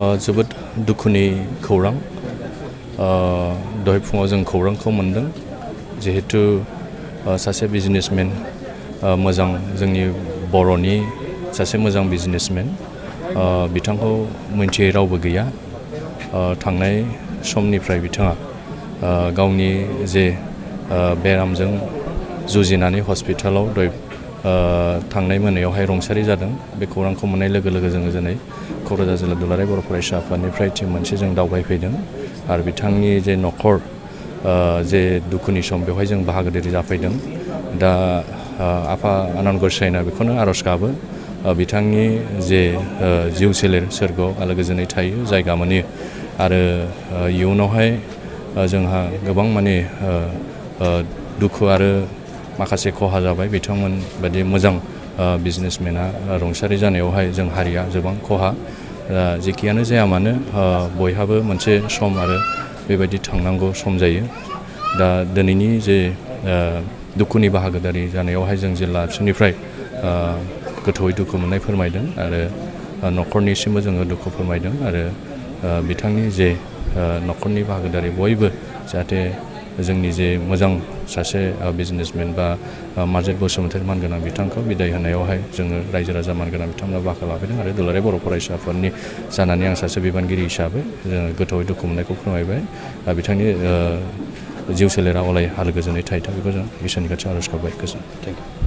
जोबोद दुखुनि खौरां दहाय फुङाव जों खौरांखौ मोनदों जिहेतु सासे बिजनेसमेन मोजां जोंनि बर'नि सासे मोजां बिजनेसमेन बिथांखौ मिन्थियै रावबो गैया थांनाय समनिफ्राय बिथाङा गावनि जे बेरामजों जुजिनानै हस्पिटालाव थांनाय मोनायावहाय रुंसारि जादों बे खौरांखौ मोननाय लोगो लोगो जोङो दिनै क'क्राझार जिल्ला दुलाराय बर' फरायसा आफादनिफ्राय टिम मोनसे जों दावबायफैदों आरो बिथांनि जे न'खर जे दुखुनि सम बेवहाय जों बाहागोदारि जाफैदों दा आफा आनान गसाइना बेखौनो आर'ज गाबो बिथांनि जे जिउ सोलेर सोरगोआव आलो गोजोनै थायो जायगा मोनो आरो इयुनावहाय जोंहा गोबां माने दुखु आरो माखासे खहा जाबाय बिथांमोन बायदि मोजां बिजनेसमेना रुंसारि जानायावहाय जों हारिया गोबां खहा जेखियानो जाया मानो बयहाबो मोनसे सम आरो बेबायदि थांनांगौ सम जायो दा दिनैनि जे दुखुनि बाहागोदारि जानायावहाय जों जिल्ला आबसुनिफ्राय गोथौयै दुखु मोननाय फोरमायदों आरो न'खरनिसिमबो जोङो दुखु फोरमायदों आरो बिथांनि जे न'खरनि बाहागोदारि बयबो जाहाथे जोंनि जे मोजां सासे बिजनेसमेन बा मार्जेट बसुमतारी मानगोनां बिथांखौ बिदाय होनायावहाय जोङो रायजो राजा मानगोनां बिथांमोना बाहागो लाफैदों आरो दुलाराय बर' फरायसा आफादनि जानानै आं सासे बिबानगिरि हिसाबै जोङो गोथौयै दुखु मोननायखौ फोरमायबाय बिथांनि जिउ सोलेरा अराय आलो गोजोनै थाहैथों बेखौ जों इसोरनि खाथियाव आर'ज गाबबाय गोजोन्थों।